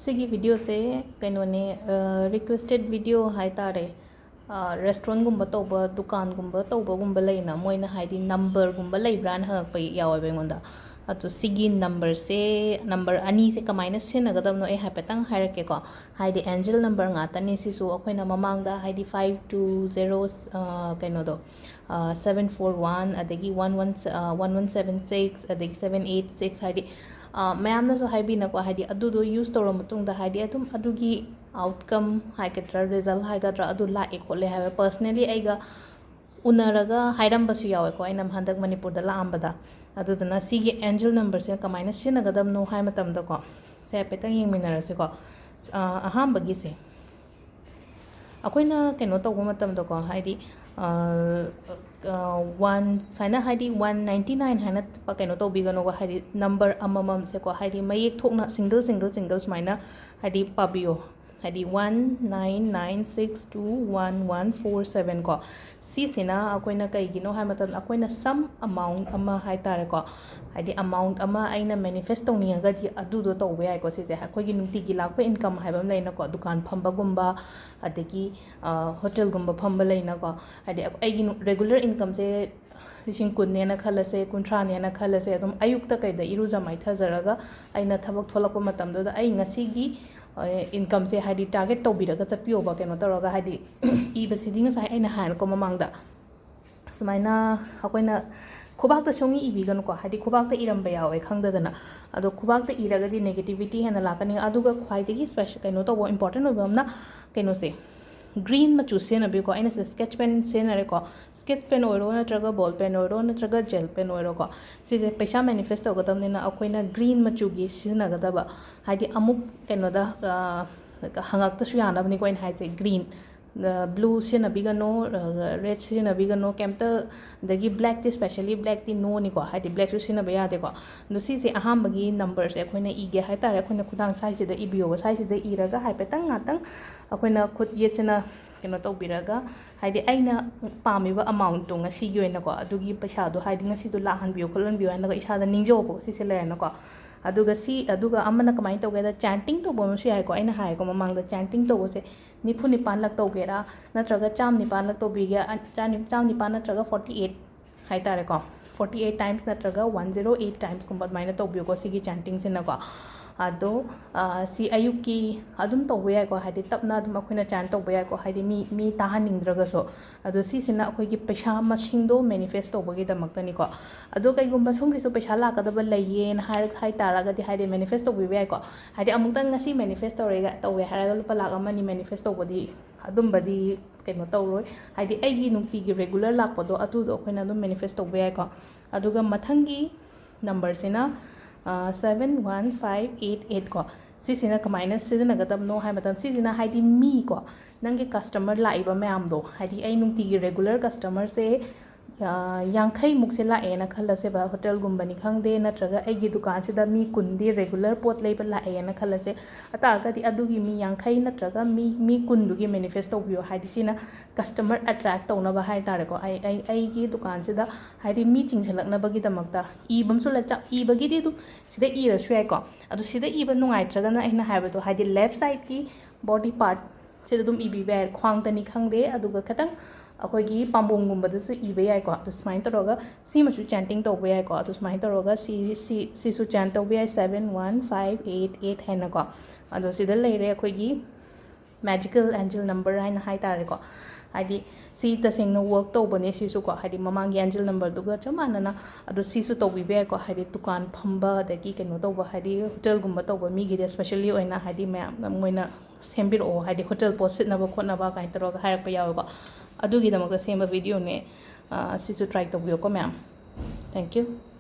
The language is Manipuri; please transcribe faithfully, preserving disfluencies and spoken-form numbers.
ꯁꯤꯒꯤ videoꯁꯦ ꯀꯩꯅꯣꯅꯦ, requested video ꯍꯥꯏꯇꯥꯔꯦ꯫ Restaurantꯒꯨꯝꯕ ꯇꯧꯕ, ꯗꯨꯀꯥꯟꯒꯨꯝꯕ ꯇꯧꯕꯒꯨꯝꯕ ꯂꯩꯅ, ꯃꯣꯏꯅ ꯍꯥꯏꯗꯤ numberꯒꯨꯝꯕ ꯂꯩꯕ꯭ꯔꯥꯅ ꯍꯪꯉꯛꯄ ꯌꯥꯎꯋꯦꯕ ꯑꯩꯉꯣꯟꯗ꯫ ꯑꯗꯣ ꯁꯤꯒꯤ numberꯁꯦ, number ꯑꯅꯤꯁꯦ ꯀꯃꯥꯏꯅ ꯁꯤꯖꯤꯟꯅꯒꯗꯕꯅꯣ ꯑꯩ ꯍꯥꯏꯐꯦꯠꯇꯪ ꯍꯥꯏꯔꯛꯀꯦꯀꯣ꯫ ꯍꯥꯏꯗꯤ angel number ꯉꯥꯛꯇꯅꯤ ꯁꯤꯁꯨ꯫ ꯑꯩꯈꯣꯏꯅ ꯃꯃꯥꯡꯗ ꯍꯥꯏꯗꯤ five two zero, ꯀꯩꯅꯣꯗꯣ, seven four one, ꯑꯗꯒꯤ one one, one one seven six, ꯑꯗꯒꯤ seven eight six, ꯍꯥꯏꯗꯤ ꯃꯌꯥꯝꯅꯁꯨ ꯍꯥꯏꯕꯤꯅꯀꯣ, ꯍꯥꯏꯗꯤ ꯑꯗꯨꯗꯣ use ꯇꯧꯔ ꯃꯇꯨꯡꯗ ꯍꯥꯏꯗꯤ ꯑꯗꯨꯝ ꯑꯗꯨꯒꯤ outcome ꯍꯥꯏꯒꯗ꯭ꯔꯥ, result ꯍꯥꯏꯒꯗ꯭ꯔꯥ, ꯑꯗꯨ ꯂꯥꯛꯑꯦ ꯈꯣꯠꯂꯦ ꯍꯥꯏꯕ personally ꯑꯩꯒ ꯎꯅꯔꯒ ꯍꯥꯏꯔꯝꯕꯁꯨ ꯌꯥꯎꯋꯦꯀꯣ, ꯑꯩꯅ ꯍꯟꯗꯛ ꯃꯅꯤꯄꯨꯔꯗ ꯂꯥꯛꯑꯝꯕꯗ꯫ ꯑꯗꯨꯗꯨꯅ ꯁꯤꯒꯤ angel numberꯁꯦ ꯀꯃꯥꯏꯅ ꯁꯤꯖꯤꯟꯅꯒꯗꯕꯅꯣ ꯍꯥꯏ ꯃꯇꯝꯗꯀꯣ, ꯁꯦ ꯍꯥꯏꯐꯦꯠꯇꯪ ꯌꯦꯡꯃꯤꯟꯅꯔꯁꯤꯀꯣ꯫ ꯑꯍꯥꯟꯕꯒꯤꯁꯦ ꯑꯩꯈꯣꯏꯅ ꯀꯩꯅꯣ ꯇꯧꯕ ꯃꯇꯝꯗꯀꯣ, ꯍꯥꯏꯗꯤ one ꯁꯨꯃꯥꯏꯅ, ꯍꯥꯏꯗꯤ one ninety nine ꯍꯥꯏꯅ ꯀꯩꯅꯣ ꯇꯧꯕꯤꯒꯅꯨꯀꯣ, ꯍꯥꯏꯗꯤ number ꯑꯃꯃꯝꯁꯦꯀꯣ, ꯍꯥꯏꯗꯤ ꯃꯌꯦꯛ ꯊꯣꯛꯅ single single single ꯁꯨꯃꯥꯏꯅ ꯍꯥꯏꯗꯤ ꯄꯥꯕꯤꯌꯣ꯫ ꯍꯥꯏꯗꯤ one nine nine six two one one four seven ꯀꯣ꯫ ꯁꯤꯁꯤꯅ ꯑꯩꯈꯣꯏꯅ ꯀꯩꯒꯤꯅꯣ ꯍꯥꯏꯕ ꯃꯇꯝꯗ, ꯑꯩꯈꯣꯏꯅ some amount ꯑꯃ ꯍꯥꯏ ꯇꯥꯔꯦꯀꯣ, ꯍꯥꯏꯗꯤ amount ꯑꯃ ꯑꯩꯅ manifest ꯇꯧꯅꯤꯡꯉꯒꯗꯤ ꯑꯗꯨꯗꯣ ꯇꯧꯕ ꯌꯥꯏꯀꯣ꯫ ꯁꯤꯁꯦ ꯑꯩꯈꯣꯏꯒꯤ ꯅꯨꯡꯇꯤꯒꯤ ꯂꯥꯛꯄ income ꯍꯥꯏꯕ ꯑꯃ ꯂꯩꯅꯀꯣ, ꯗꯨꯀꯥꯟ ꯐꯝꯕꯒꯨꯝꯕ, ꯑꯗꯒꯤ ꯍꯣꯇꯦꯜꯒꯨꯝꯕ ꯐꯝꯕ ꯂꯩꯅꯀꯣ꯫ ꯍꯥꯏꯗꯤ ꯑꯩꯒꯤ regular incomeꯁꯦ ꯂꯤꯁꯤꯡ ꯀꯨꯟꯅꯦꯅ ꯈꯜꯂꯁꯦ, ꯀꯨꯟꯊ꯭ꯔꯥꯅꯦꯅ ꯈꯜꯂꯁꯦ, ꯑꯗꯨꯝ ꯑꯌꯨꯛꯇ ꯀꯩꯗ ꯏꯔꯨꯖ ꯃꯥꯏꯊꯖꯔꯒ ꯑꯩꯅ ꯊꯕꯛ ꯊꯣꯛꯂꯛꯄ ꯃꯇꯝꯗꯨꯗ ꯑꯩ ꯉꯁꯤꯒꯤ incomeꯁꯦ ꯍꯥꯏꯗꯤ target ꯇꯧꯕꯤꯔꯒ ꯆꯠꯄꯤꯌꯣꯕ꯫ ꯀꯩꯅꯣ ꯇꯧꯔꯒ, ꯍꯥꯏꯗꯤ ꯏꯕꯁꯤꯗꯤ ꯉꯁꯥꯏ ꯑꯩꯅ ꯍꯥꯏꯔꯦꯀꯣ ꯃꯃꯥꯡꯗ, ꯁꯨꯃꯥꯏꯅ ꯑꯩꯈꯣꯏꯅ ꯈꯨꯕꯥꯛꯇ ꯁꯨꯡꯏ ꯏꯕꯤꯒꯅꯨꯀꯣ, ꯍꯥꯏꯗꯤ ꯈꯨꯕꯥꯛꯇ ꯏꯔꯝꯕ ꯌꯥꯎꯋꯦ ꯈꯪꯗꯗꯅ꯫ ꯑꯗꯣ ꯈꯨꯕꯥꯛꯇ ꯏꯔꯒꯗꯤ negativity ꯍꯦꯟꯅ ꯂꯥꯛꯀꯅꯤ꯫ ꯑꯗꯨꯒ ꯈ꯭ꯋꯥꯏꯗꯒꯤ special ꯀꯩꯅꯣ ꯇꯧꯕ, important ꯑꯣꯏꯕ ꯑꯃꯅ ꯀꯩꯅꯣꯁꯦ, green ꯃꯆꯨ ꯁꯤꯖꯤꯟꯅꯕꯤꯌꯨꯀꯣ꯫ ꯑꯩꯅ ꯁꯤꯗ sketch pen ꯁꯤꯖꯤꯟꯅꯔꯦꯀꯣ꯫ Sketch pen ꯑꯣꯏꯔꯣ, ꯅꯠꯇ꯭ꯔꯒ ball pen ꯑꯣꯏꯔꯣ, ꯅꯠꯇ꯭ꯔꯒ gel pen ꯑꯣꯏꯔꯣꯀꯣ꯫ ꯁꯤꯁꯦ ꯄꯩꯁꯥ manifest ꯇꯧꯒꯗꯕꯅꯤꯅ ꯑꯩꯈꯣꯏꯅ green ꯃꯆꯨꯒꯤ ꯁꯤꯖꯤꯟꯅꯒꯗꯕ꯫ ꯍꯥꯏꯗꯤ ꯑꯃꯨꯛ ꯀꯩꯅꯣꯗ ꯍꯪꯉꯛꯇꯁꯨ ꯌꯥꯅꯕꯅꯤꯀꯣ ꯑꯩꯅ ꯍꯥꯏꯁꯦ꯫ Green, blue ꯁꯤꯖꯤꯟꯅꯕꯤꯒꯅꯣ, red ꯁꯤꯖꯤꯟꯅꯕꯤꯒꯅꯣ, ꯀꯩꯝꯇ꯫ ꯑꯗꯒꯤ blackꯇꯤ, specially blackꯇꯤ noꯅꯤꯀꯣ, ꯍꯥꯏꯗꯤ blackꯁꯨ ꯁꯤꯖꯤꯟꯅꯕ ꯌꯥꯗꯦꯀꯣ꯫ ꯑꯗꯣ ꯁꯤꯁꯦ ꯑꯍꯥꯟꯕꯒꯤ numberꯁꯦ ꯑꯩꯈꯣꯏꯅ ꯏꯒꯦ ꯍꯥꯏꯇꯥꯔꯦ, ꯑꯩꯈꯣꯏꯅ ꯈꯨꯗꯥꯡ ꯁ꯭ꯋꯥꯏꯁꯤꯗ ꯏꯕꯤꯌꯣꯕ, ꯁ꯭ꯋꯥꯏꯁꯤꯗ ꯏꯔꯒ ꯍꯥꯏꯐꯦꯠꯇꯪ ꯉꯥꯛꯇꯪ ꯑꯩꯈꯣꯏꯅ ꯈꯨꯠ ꯌꯦꯠꯁꯤꯅ ꯀꯩꯅꯣ ꯇꯧꯕꯤꯔꯒ, ꯍꯥꯏꯗꯤ ꯑꯩꯅ ꯄꯥꯝꯃꯤꯕ amountꯇꯣ ꯉꯁꯤꯒꯤ ꯑꯣꯏꯅꯀꯣ, ꯑꯗꯨꯒꯤ ꯄꯩꯁꯥꯗꯣ ꯍꯥꯏꯗꯤ ꯉꯁꯤꯗꯣ ꯂꯥꯛꯍꯟꯕꯤꯌꯣ ꯈꯣꯠꯍꯟꯕꯤꯌꯣ ꯍꯥꯏꯅꯒ ꯏꯁꯥꯗ ꯅꯤꯡꯖꯧꯕꯀꯣ꯫ ꯁꯤꯁꯦ ꯂꯩꯔꯦꯅꯀꯣ꯫ ꯑꯗꯨꯒ ꯁꯤ, ꯑꯗꯨꯒ ꯑꯃꯅ ꯀꯃꯥꯏꯅ ꯇꯧꯒꯦꯗ, ꯆꯦꯟꯇꯤꯡ ꯇꯧꯕ ꯑꯃꯁꯨ ꯌꯥꯏꯀꯣ꯫ ꯑꯩꯅ ꯍꯥꯏꯀꯣ ꯃꯃꯥꯡꯗ, ꯆꯦꯟꯇꯤꯡ ꯇꯧꯕꯁꯦ ꯅꯤꯐꯨ ꯅꯤꯄꯥꯟꯂꯛ ꯇꯧꯒꯦꯔꯥ ꯅꯠꯇ꯭ꯔꯒ ꯆꯥꯝ ꯅꯤꯄꯥꯟꯂꯛ ꯇꯧꯕꯤꯒꯦ, ꯑ, ꯆꯥꯅꯤ-, ꯆꯥꯝ ꯅꯤꯄꯥꯟ ꯅꯠꯇ꯭ꯔꯒ forty eight ꯍꯥꯏꯇꯥꯔꯦꯀꯣ, forty eight times ꯅꯠꯇ꯭ꯔꯒ one zero eight timesꯀꯨꯝꯕ ꯑꯗꯨꯃꯥꯏꯅ ꯇꯧꯕꯤꯌꯨꯀꯣ ꯁꯤꯒꯤ ꯆꯦꯟꯇꯤꯡꯁꯤꯅꯀꯣ꯫ ꯑꯗꯣ, ꯑ, ꯁꯤ ꯑꯌꯨꯛꯀꯤ ꯑꯗꯨꯝ ꯇꯧꯕ ꯌꯥꯏꯀꯣ, ꯍꯥꯏꯗꯤ ꯇꯞꯅ ꯑꯗꯨꯝ ꯑꯩꯈꯣꯏꯅ ꯆꯦꯟ ꯇꯧꯕ ꯌꯥꯏꯀꯣ, ꯍꯥꯏꯗꯤ ꯃꯤ, ꯃꯤ ꯇꯥꯍꯟꯅꯤꯡꯗ꯭ꯔꯒꯁꯨ꯫ ꯑꯗꯣ ꯁꯤꯁꯤꯅ ꯑꯩꯈꯣꯏꯒꯤ ꯄꯩꯁꯥ ꯃꯁꯤꯡꯗꯣ ꯃꯦꯅꯤꯐꯦꯁ ꯇꯧꯕꯒꯤꯗꯃꯛꯇꯅꯤꯀꯣ꯫ ꯑꯗꯣ ꯀꯩꯒꯨꯝꯕ ꯁꯣꯝꯒꯤꯁꯨ ꯄꯩꯁꯥ ꯂꯥꯛꯀꯗꯕ ꯂꯩꯌꯦꯅ ꯍꯥꯏꯔ-, ꯍꯥꯏ ꯇꯥꯔꯒꯗꯤ, ꯍꯥꯏꯗꯤ ꯃꯦꯅꯤꯐꯦꯁ ꯇꯧꯕꯤꯕ ꯌꯥꯏꯀꯣ꯫ ꯍꯥꯏꯗꯤ ꯑꯃꯨꯛꯇꯪ ꯉꯁꯤ ꯃꯦꯅꯤꯐꯦꯁ ꯇꯧꯔꯦꯒ-, ꯇꯧꯋꯦ ꯍꯥꯏꯔꯒ ꯂꯨꯄꯥ ꯂꯥꯛ ꯑꯃ ꯑꯅꯤ ꯃꯦꯅꯤꯐꯦꯁ ꯇꯧꯕꯗꯤ ꯑꯗꯨꯝꯕꯗꯤ ꯀꯩꯅꯣ ꯇꯧꯔꯣꯏ꯫ ꯍꯥꯏꯗꯤ ꯑꯩꯒꯤ ꯅꯨꯡꯇꯤꯒꯤ ꯔꯦꯒꯨꯂꯔ ꯂꯥꯛꯄꯗꯣ ꯑꯗꯨꯗꯣ ꯑꯩꯈꯣꯏꯅ ꯑꯗꯨꯝ ꯃꯦꯅꯤꯐꯦꯁ ꯇꯧꯕ ꯌꯥꯏꯀꯣ꯫ ꯑꯗꯨꯒ ꯃꯊꯪꯒꯤ ꯅꯝꯕꯔꯁꯤꯅ, ꯑ, seven one five eight eight ꯀꯣ꯫ ꯁꯤꯁꯤꯅ ꯀꯃꯥꯏꯅ ꯁꯤꯖꯤꯟꯅꯒꯗꯕꯅꯣ ꯍꯥꯏꯕ ꯃꯇꯝ, ꯁꯤꯁꯤꯅ ꯍꯥꯏꯗꯤ ꯃꯤ ꯀꯣ, ꯅꯪꯒꯤ ꯀꯁꯇꯃꯔ ꯂꯥꯛꯏꯕ ꯃꯌꯥꯝꯗꯣ, ꯍꯥꯏꯗꯤ ꯑꯩ ꯅꯨꯡꯇꯤꯒꯤ ꯔꯦꯒꯨꯂꯔ ꯀꯁꯇꯃꯔꯁꯦ, ꯑ, ꯌꯥꯡꯈꯩꯃꯨꯛꯁꯦ ꯂꯥꯛꯑꯦꯅ ꯈꯜꯂꯁꯦꯕ, ꯍꯣꯇꯦꯜꯒꯨꯝꯕꯅꯤ ꯈꯪꯗꯦ, ꯅꯠꯇ꯭ꯔꯒ ꯑꯩꯒꯤ ꯗꯨꯀꯥꯟꯁꯤꯗ ꯃꯤ ꯀꯨꯟꯗꯤ ꯔꯦꯒꯨꯂꯔ ꯄꯣꯠ ꯂꯩꯕ ꯂꯥꯛꯑꯦꯅ ꯈꯜꯂꯁꯦ꯫ ꯑꯇꯥꯔꯒꯗꯤ ꯑꯗꯨꯒꯤ ꯃꯤ ꯌꯥꯡꯈꯩ ꯅꯠꯇ꯭ꯔꯒ ꯃꯤ, ꯃꯤ ꯀꯨꯟꯗꯨꯒꯤ ꯃꯦꯅꯤꯐꯦꯁ ꯇꯧꯕꯤꯌꯣ꯫ ꯍꯥꯏꯗꯤ ꯁꯤꯅ ꯀꯁꯇꯃꯔ ꯑꯦꯇ꯭ꯔꯦꯛ ꯇꯧꯅꯕ ꯍꯥꯏ ꯇꯥꯔꯦꯀꯣ꯫ ꯑꯩ, ꯑꯩ, ꯑꯩꯒꯤ ꯗꯨꯀꯥꯟꯁꯤꯗ ꯍꯥꯏꯗꯤ ꯃꯤ ꯆꯤꯡꯁꯤꯜꯂꯛꯅꯕꯒꯤꯗꯃꯛꯇ ꯏꯕ ꯑꯃꯁꯨ ꯂꯩ-, ꯆ-, ꯏꯕꯒꯤꯗꯤ ꯑꯗꯨꯝ ꯁꯤꯗ ꯏꯔꯁꯨ ꯌꯥꯏꯀꯣ꯫ ꯑꯗꯣ ꯁꯤꯗ ꯏꯕ ꯅꯨꯡꯉꯥꯏꯇ꯭ꯔꯒꯅ ꯑꯩꯅ ꯍꯥꯏꯕꯗꯣ, ꯍꯥꯏꯗꯤ ꯂꯦꯐ ꯁꯥꯏꯠꯀꯤ ꯕꯣꯗꯤ ꯄꯥꯔꯠ ꯁꯤꯗ ꯑꯗꯨꯝ ꯏꯕꯤꯕ ꯌꯥꯏ, ꯈ꯭ꯋꯥꯡꯗꯅꯤ ꯈꯪꯗꯦ, ꯑꯗꯨꯒ ꯈꯤꯇꯪ ꯑꯩꯈꯣꯏꯒꯤ ꯄꯥꯝꯕꯣꯝꯒꯨꯝꯕꯗꯁꯨ ꯏꯕ ꯌꯥꯏꯀꯣ꯫ ꯑꯗꯨ ꯁꯨꯃꯥꯏꯅ ꯇꯧꯔꯒ ꯁꯤꯃꯁꯨ ꯆꯦꯟꯇꯤꯡ ꯇꯧꯕ ꯌꯥꯏꯀꯣ꯫ ꯑꯗꯨ ꯁꯨꯃꯥꯏꯅ ꯇꯧꯔꯒ ꯁꯤ, ꯁꯤ, ꯁꯤꯁꯨ ꯆꯦꯟ ꯇꯧꯕ ꯌꯥꯏ, seven one five eight eight ꯍꯥꯏꯅꯀꯣ꯫ ꯑꯗꯣ ꯁꯤꯗ ꯂꯩꯔꯦ ꯑꯩꯈꯣꯏꯒꯤ ꯃꯦꯖꯤꯀꯦꯜ ꯑꯦꯟꯖꯦꯜ ꯅꯝꯕꯔ ꯍꯥꯏꯅ ꯍꯥꯏ ꯇꯥꯔꯦꯀꯣ꯫ ꯍꯥꯏꯗꯤ ꯁꯤ ꯇꯁꯦꯡꯅ ꯋꯔꯛ ꯇꯧꯕꯅꯦ ꯁꯤꯁꯨꯀꯣ, ꯍꯥꯏꯗꯤ ꯃꯃꯥꯡꯒꯤ ꯑꯦꯟꯖꯦꯜ ꯅꯝꯕꯔꯗꯨꯒ ꯆꯞ ꯃꯥꯟꯅꯅ꯫ ꯑꯗꯣ ꯁꯤꯁꯨ ꯇꯧꯕꯤꯕ ꯌꯥꯏꯀꯣ, ꯍꯥꯏꯗꯤ ꯗꯨꯀꯥꯟ ꯐꯝꯕ ꯑꯗꯒꯤ ꯀꯩꯅꯣ ꯇꯧꯕ, ꯍꯥꯏꯗꯤ ꯍꯣꯇꯦꯜꯒꯨꯝꯕ ꯇꯧꯕ ꯃꯤꯒꯤꯗꯤ ꯏꯁꯄꯦꯁꯦꯜꯂꯤ ꯑꯣꯏꯅ ꯍꯥꯏꯗꯤ ꯃꯌꯥꯝꯅ ꯃꯣꯏꯅ ꯁꯦꯝꯕꯤꯔꯛꯑꯣ, ꯍꯥꯏꯗꯤ ꯍꯣꯇꯦꯜ ꯄꯣꯠ ꯁꯤꯠꯅꯕ ꯈꯣꯠꯅꯕ ꯀꯥꯏꯅ ꯇꯧꯔꯒ ꯍꯥꯏꯔꯛꯄ ꯌꯥꯎꯋꯦꯀꯣ꯫ ꯑꯗꯨꯒꯤꯗꯃꯛꯇ ꯁꯦꯝꯕ ꯚꯤꯗꯤꯑꯣꯅꯦ꯫ ꯑ, ꯁꯤꯁꯨ ꯇ꯭ꯔꯥꯏ ꯇꯧꯕꯤꯌꯨꯀꯣ ꯃꯌꯥꯝ꯫ Thank you꯫